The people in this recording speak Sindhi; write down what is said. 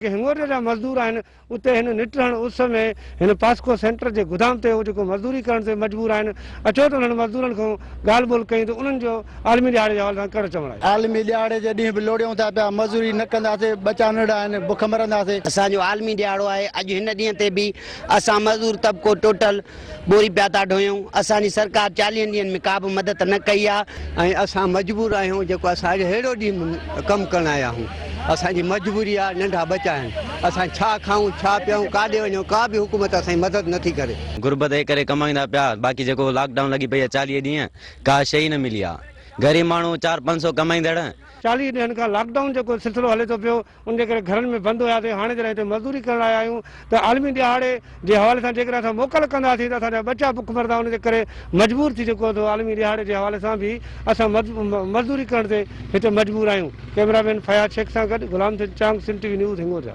جيڪي هنڱورجي جا مزدور آهن اتي هن نٽهڻ اس ۾ هن پاسڪو سينٽر جي گدام تي هو جيڪو مزدوري ڪرڻ تي مجبور آهن اچو ته انهن مزدورن کان ڳالهه ٻولهه ڪيون ته انهن جو عالمي ڏهاڙي جي حوالي سان ڪهڙو چوڻ آهي. عالمي ڏهاڙي جي ڏينهن به لوڙيون ٿا پيا مزوري نه ڪنداسي ٻچا ننڍڙا آهن بک مرنداسي. اسان جو عالمي ڏهاڙو آهي اڄ هن ڏينهن تي به اسان مزدور طبقو ٽوٽل ٻوري پيا ٿا ڍويون اسان جي سرڪار چاليهن ڏينهن ۾ ڪا به مدد نه ڪئي آ. ۽ اسان مجبور آهيون جيڪو اسان اڄ ههڙو ڏينهن ڪم ڪرڻ آيا آهيون اسان جي مجبوري آ ننڍا ٻچا آهن اسان ڇا کائون ڇا پيئون ڪاڏي وڃون ڪا به حڪومت اسان جي مدد نٿي ڪري. غربت جي ڪري ڪمائيندا پيا باقي جيڪو لاڪ ڊائون لڳي پئي آ 40 ڏينهن ڪا شئي نه ملي آ غريب ماڻهو چار پنج سو ڪمائيندڙ. 40 ڏينهن کان لاڪ ڊائون جيڪو سلسلو هلي ٿو پيو ان جي ڪري گهرن ۾ بند هياسين، هاڻي جڏهن هتي مزدوري ڪرڻ آيا آهيون ته عالمي ڏهاڙي جي حوالي سان جيڪڏهن اسان موڪل ڪنداسين ته اسان جا ٻچا بک مرندا ان جي ڪري مجبور ٿي جيڪو سو عالمي ڏهاڙي جي حوالي سان به اسان مزدوري ڪرڻ تي هتي مجبور آهيون. ڪئميرا مين فياض شيخ سان گڏ Ghulam Hussain Chang, Sindh T V news, Hingorja.